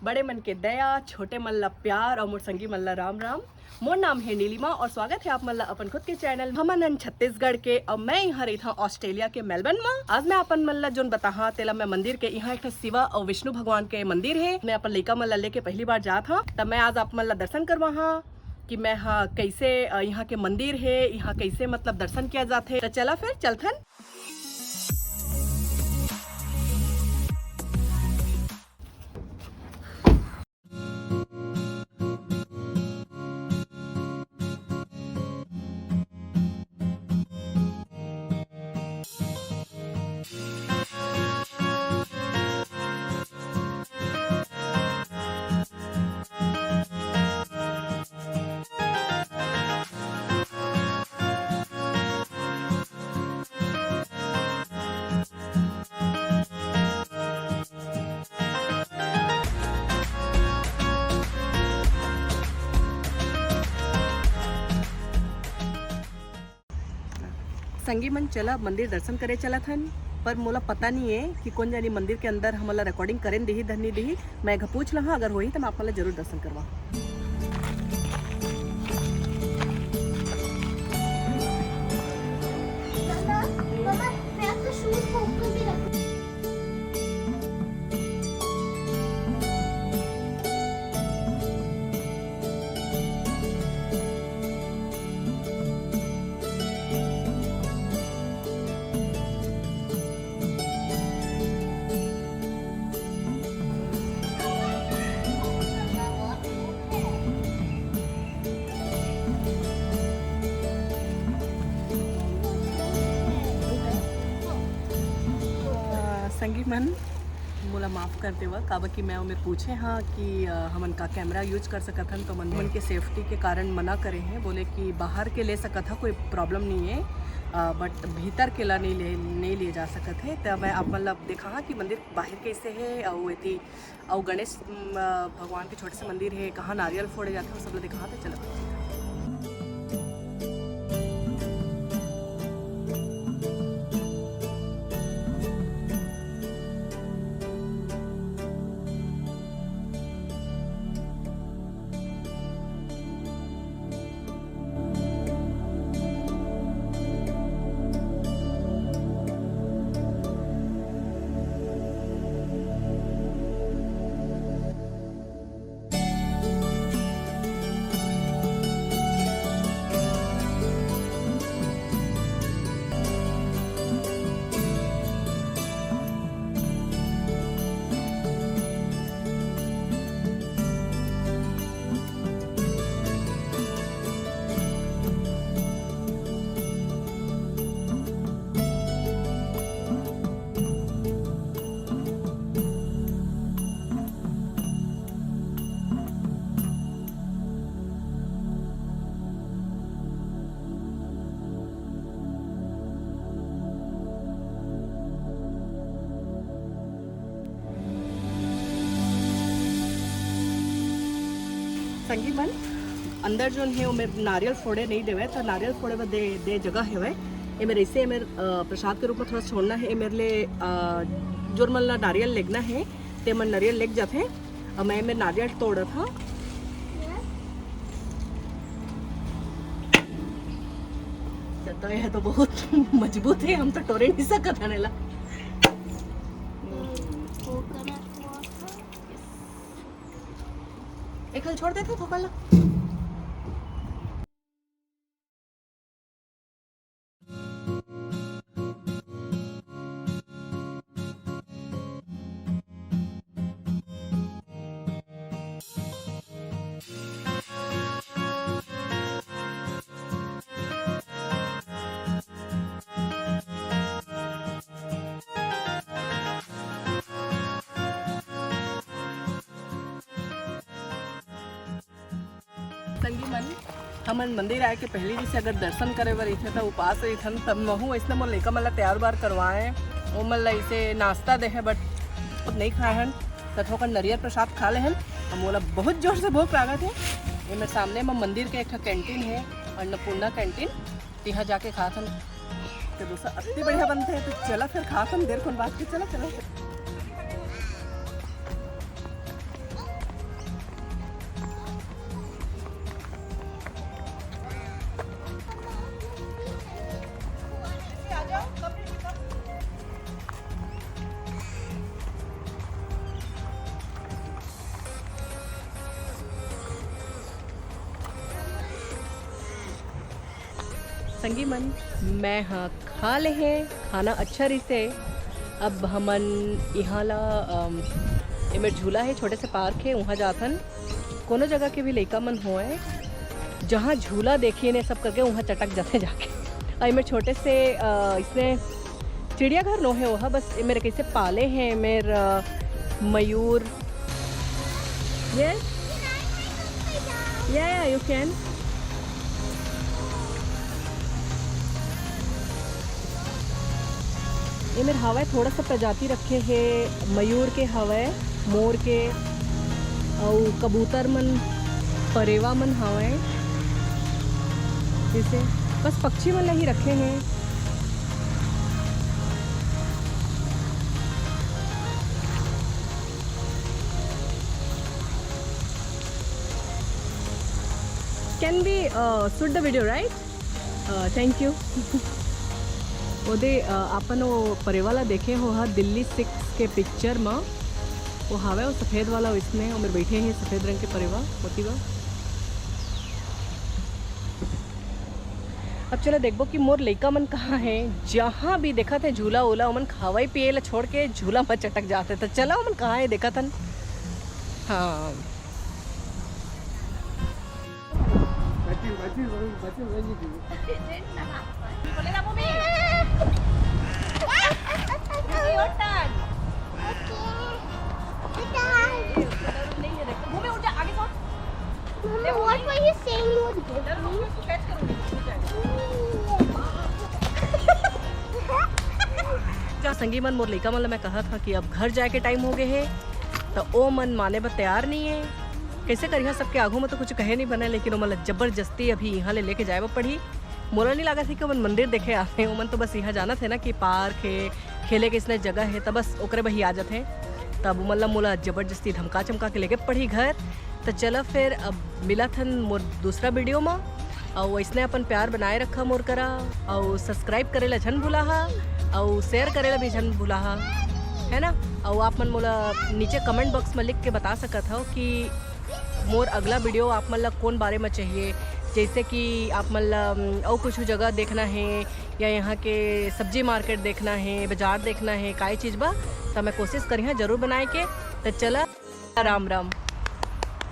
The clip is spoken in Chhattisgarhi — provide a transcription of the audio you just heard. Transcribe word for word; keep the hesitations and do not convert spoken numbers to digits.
बड़े मन के दया, छोटे मन ला प्यार और मोर संगी मन ला राम राम। मोर नाम है नीलिमा और स्वागत है आप मन ला अपन खुद के चैनल हमन हन छत्तीसगढ़ के। और मैं यहाँ रही था ऑस्ट्रेलिया के मेलबर्न में। आज मैं अपन मन ला जोन बताहा तेला मैं मंदिर के, यहाँ एक ठो शिवा और विष्णु भगवान के मंदिर है। मैं अपन लइका मन ला लेके पहली बार जात हा, तब मैं आज आप मन ला दर्शन करवाहा कि मैं हा कैसे, अ, यहाँ के मंदिर है, यहाँ कैसे मतलब दर्शन किया जाथे। तो चला फिर चलथन। संगी मन, चला मंदिर दर्शन करे चलत हन, पर मोला पता नहीं है कि कोन जानी मंदिर के अंदर हमला रिकॉर्डिंग करेन दिही धरनी दिही। मैं एक पूछ लहा, अगर होही तो मैं आप मन ला जरूर दर्शन करवा। संगी मन, मोला माफ कर देवा, काबर कि मैं ओमे पूछे हाँ कि, अ, हमन का कैमरा यूज कर सकत हन, तो मन, मन के सेफ्टी के कारण मना करे हैं, बोले कि बाहर के ले सकत हा, कोई प्रॉब्लम नहीं है, अ, बट भीतर के ला नहीं ले, नहीं ले जा सकत है। तो मैं आप मन ला दिखाहा कि मंदिर बाहर कैसे है, और एती अउ गणेश, अम, भगवान के छोटे से मंदिर हे, कहाँ नारियल फोड़े जाथे, वो सब ल दिखात हे। चलो। संगी मन, अंदर जोन हे, ओमे नारियल फोड़े नहीं देवे, तो नारियल फोड़े बर दे, दे जगह हेवय। एमे रइसे, एमे, अ, प्रसाद के रूप में थोड़ा छोड़ना हे। एमे ले, अ, जोन मन ला नारियल लेगना हे, ते मन नारियल लेग जाथे। अब मैं एमे नारियल तोड़त हव। तो यह तो बहुत मजबूत है, हम तो टोरे नहीं सकत हन एला। एक हल छोड़ देते थोकल ला। संगी मन, हमन मंदिर आए के पहली जैसे अगर दर्शन करे बर रहिथे त उपास रहिथन, तब महू अइसने मोर लइका मन ला तैयार उयार करवाए, ओमन ला इसे नाश्ता दे हे, but नहीं खाए हन, त थोकन नरियर प्रसाद खा ले हन। अब मोला बहुत जोर से भूख लागत हे। ये मेरे सामने में मंदिर के एक ठो कैंटीन हे, अन्नपूर्णा कैंटीन। तिहाँ जाके खात हन, तो डोसा अति बढ़िया बनथे। तो चला फिर खात हन, देर कोन बात के, चला, चला। संगी मन, मैं हा खा ले हे, खाना अच्छा रिहिसे। अब हमन इहाँ ला, अम, एमेर झूला हे, छोटे से पार्क हे, उहाँ जाथन। कोनो जगह के भी लइका मन होए, जहाँ झूला देखिन ए सब करके उहाँ चटक जाथे जाके। अउ एमेर छोटे से, अ, इसने चिड़ियाघर नो हे ओहा, बस एमेर कइसे पाले हे एमेर, अ, मयूर। Yes? Yeah, yeah, you can. एमेर हवय, थोड़ा सा प्रजाति रखे हे, मयूर के हवय, मोर के, अउ कबूतर मन, परेवा मन हवय, जइसे बस पक्षी मन ला ही रखे हे। Can we, uh, shoot the video, right? Uh, thank you. ओदे, अ, अपन वो परेवा ला देखे हो हा दिल्ली सिक्स के पिक्चर म, वो हावय वो सफेद वाला, इसमें ओमेर बैठे हे सफेद रंग के परेवा, मोती बा। अब चलो देखबो कि मोर लइका मन कहाँ हे। जहाँ भी देखत हे झूला उला, ओमन खावई पिए ला छोड़ के झूला म चटक जात हे। त चलो ओमन कहाँ हे देखत हन। हाँ। बोले ना भूमि। भूमि, your turn। भूमि, उठ जा, आगे सोच। Mama, what were you saying was good? चल, रुक, मैं इसको कैच करूंगी, रुक जाए। जा संगी मन, मोर लइका मन ल मैं कहत हँव कि अब घर जाए के टाइम हो गए हे, त ओ मन माने बर तैयार नहीं है। कैसे करिहा, सबके आगू में तो कुछ कहे नहीं बने, लेकिन ओमन ल जबरदस्ती अभी यहाँ ले लेके जाए बर पड़ही। मोला नहीं लागत हे कि ओमन मंदिर देखे आथे, ओमन तो बस यहाँ जानत हे ना कि पार्क हे, खेले के इसने जगह हे, त बस ओकरे बर ही आ जाथे। तब ओमन ल मोला जबरदस्ती धमका चमका के लेके पड़ही घर। त चला फिर अब मिलत हन मोर दूसरा वीडियो म। अउ अइसने अपन प्यार बनाए रखा मोर करा, अउ सब्सक्राइब करे ला झन भुलाहा, अउ शेयर करे ला भी झन भुलाहा, है ना। अउ आप मन मोला नीचे कमेंट बॉक्स में लिख के बता सकत हव कि मोर अगला वीडियो आप मन ला कौन बारे में चाहिए, जैसे कि आप मन ला, अम, अउ कुछ जगह देखना है या यहाँ के सब्जी मार्केट देखना है, बाजार देखना है, काय चीज़ बा, त मैं कोशिश करिहा जरूर बनाए के। त चला, राम राम।